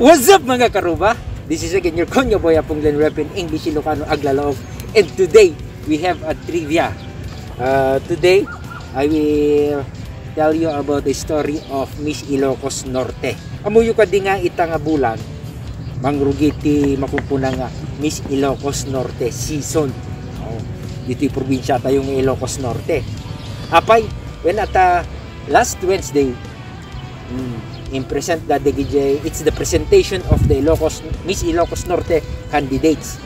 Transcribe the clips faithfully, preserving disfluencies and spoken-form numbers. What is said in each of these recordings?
What's up, mga karuba? This is again your Konyo boy, Apong Glenn, Reverend English Ilocano Aglalaob. And today, we have a trivia. Uh, today, I will tell you about the story of Miss Ilocos Norte. Ammoyo kadi nga ita nga bulan, mangrugi ti makunkuna nga Miss Ilocos Norte season. Oh, ditoy probinsiatayo nga Ilocos Norte. Apay, when at, uh, last Wednesday, mm, in present da dagiti, it's the presentation of the Ilocos, Miss Ilocos Norte candidates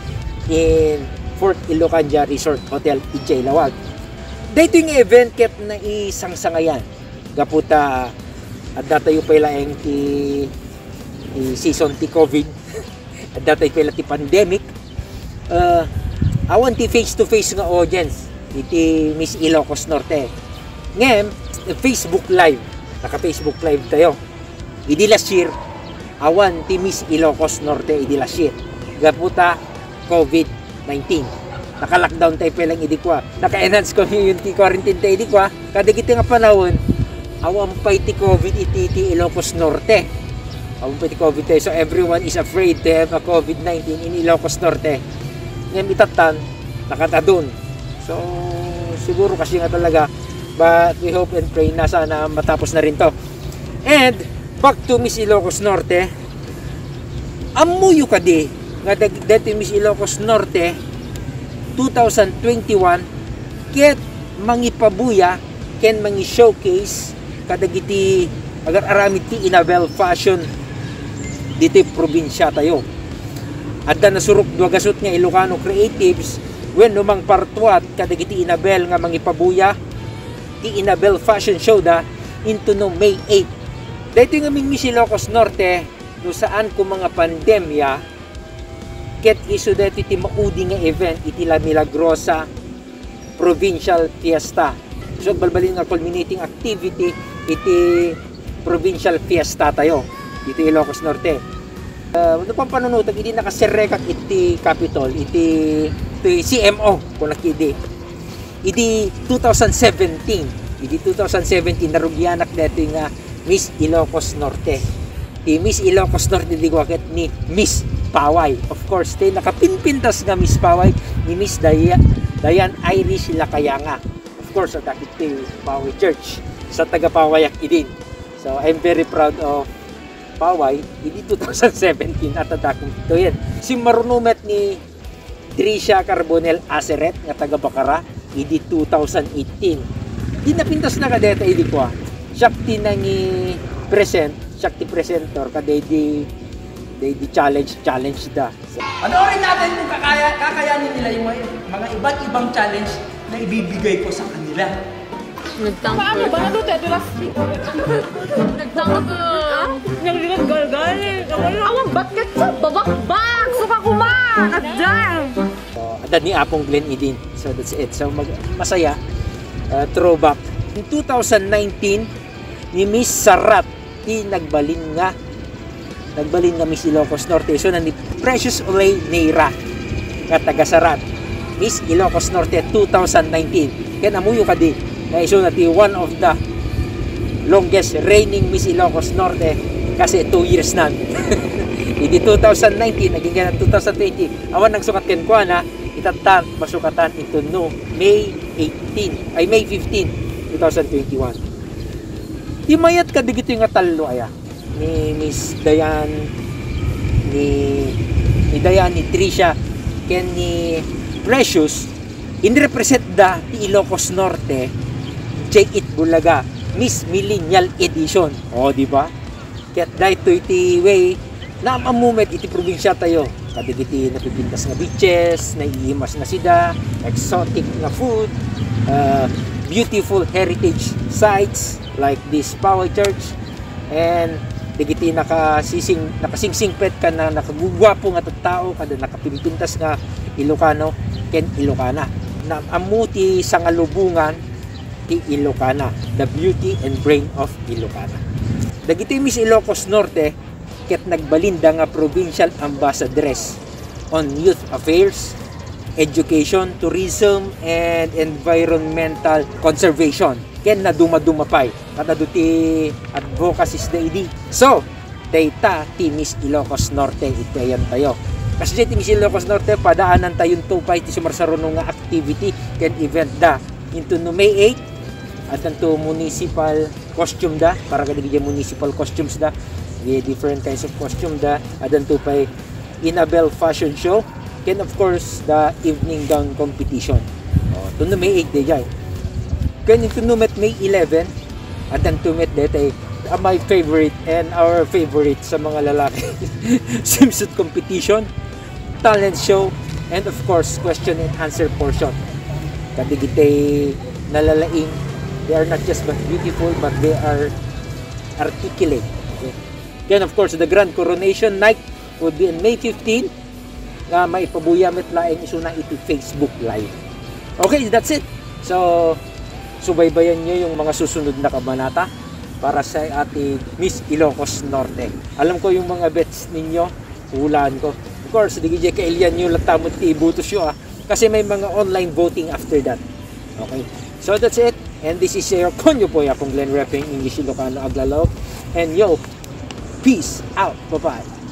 in Fort Ilocandia Resort Hotel idiay Laoag. Daytoy nga event ket naisangsangayan gapu ta addatayo pay laeng ti, ti season ti COVID. Addatayo pay la ti pandemic. Uh, awan ti face-to-face nga audience iti Miss Ilocos Norte. Ngem, Facebook Live. Naka-Facebook Live tayo. Idi last year, awan ti Miss Ilocos Norte idi last year. Gapu ta COVID nineteen. Naka-lockdown tayo pay laeng idi kua. Naka-enhanced community quarantine tayo idi kua. Kadagiti nga panawon, awan pay ti COVID iti, iti Ilocos Norte. Awan pay ti COVID tayo. So everyone is afraid to have a COVID nineteen in Ilocos Norte. Ngem itattan, nakatadon. So siguro kasi nga talaga, but we hope and pray na sana matapos na rin to. And back to Miss Ilocos Norte, ammoyo kadi nga dag-, daytoy Miss Ilocos Norte two thousand twenty-one ket mangipabuya ken mangi-showcase kadagiti agar-aramid ti Inabel Fashion ditoy probinsiatayo. Adda nasurok dua gasut nga Ilocano creatives wenno mangpartuat kadagiti Inabel nga mangipabuya ti Inabel Fashion Show da intono May eight. Daytoy nga Miss Ilocos Norte, no saan koma nga pandemia, ket isu daytoy ti maudi nga event iti La Milagrosa Provincial Fiesta. So, balbalin nga culminating activity iti provincial fiesta tayo ditoy Ilocos Norte. Ah, no pampanunotek, idi nakaserrekak iti Capitol, iti, iti C M O, kunak idi. Idi two thousand seventeen, idi two thousand seventeen, narugianak daytoy nga Miss Ilocos Norte. Ti Miss Ilocos Norte idi kua ket ni Miss Paway. Of course, ti nakapinpintas nga Miss Paway ni Miss Daya-, Diane Irish Lacayanga. Of course, adda ket ti Paway Church. Sa taga Pawayak idin. So, I'm very proud of Paway. Idi two thousand seventeen, at adda ket ito yan. Simmaruno met ni Tricia Carbonell Aseret nga taga Bacara idi two thousand eighteen. Di napintas na kadeta idi kua. Siak ti nangi-present, siak ti presenter, kada idi, kada idi challenge, challenge da. Panoorin natin kung kakaya, kakayanin nila yung mga, mga iba't ibang challenge na ibibigay ko sa kanila. Nagtangko. Paano ba? Ano tayo? Dulas? Nagtangko. Nagtangko. Awan, bakit sa babakbak? Suka kuma! At dyan! So, adda ni Apong Glenn Eden. So, that's it. So, mag-, masaya. Uh, throwback. In two thousand nineteen, ni Miss Sarat ti nagbalin nga nagbalin nga Miss Ilocos Norte. So, na ni Precious Olay Neira nga taga Sarat, Miss Ilocos Norte two thousand nineteen. Ken ammoyo kadi nga isu na ti one of the longest reigning Miss Ilocos Norte kasi two years na. Idi two thousand nineteen, naging kaya two thousand twenty. Awan nagsukat kenkuana, itatta, masukatan inton no May eighteen, ay, May fifteen, two thousand twenty-one. Ti mayat kadagitoy nga tallo aya, ni Miss Diane, ni, ni Diane, ni Tricia, ken ni Precious, inrepresent da ti Ilocos Norte, J eight Bulaga, Miss Millennial Edition. O, di ba? Ket daytoy ti way, naam-ammo met iti probinsia tayo. Kadagiti napipintas nga beaches, naiimas nga sida, exotic nga food, uh, beautiful heritage sites like this Paway Church, and dagiti nakasising-, nakasingsingpet ken nakaguguapo nga tattao, kada nakapimpintas nga Ilocano ken Ilocana. Naam-ammo ti sangalubongan ti Ilocana, the beauty and brain of Ilocana. Dagiti Miss Ilocos Norte ket nagbalinda nga provincial ambassadress on youth affairs, education, tourism, and environmental conservation. Ken nadumaduma pay. Ket adu ti advocacies da idi. So, Dayta ti Miss Ilocos Norte iti ayantayo. Kasdiay ti Miss Ilocos Norte, padaanantayonto pay ti sumarsaruno nga activity ken event da. Inton no May eight, addanto municipal costume da, para kadagiti municipal costumes da. The different kinds of costume da. Addanto pay Inabel Fashion Show, ken of course, the evening gown competition. Oh, inton no May eight daydiay. Ken inton no met May eleven, addanto met daytay, ah, my favorite and our favorite sa mga lalaki, swimsuit competition, talent show, and of course, question and answer portion. Kadagiti nalalaing, they are not just but beautiful, but they are articulate. Okay? Then, of course, the grand coronation night would be on May fifteen, nga maipabuya met laeng isuna iti Facebook Live. Okay, that's it. So, subaybayan nyo yung mga susunod na kabanata para sa ating Miss Ilocos Norte. Alam ko yung mga bets ninyo, hulaan ko. Of course, di kayo kailian nyo lang tamot ti ibutos nyo, ah. Kasi may mga online voting after that. Okay. So, that's it. And this is your konyo po, akong Glenn Repping, English Ilocano Aglalao. And yo, peace out. Bye-bye.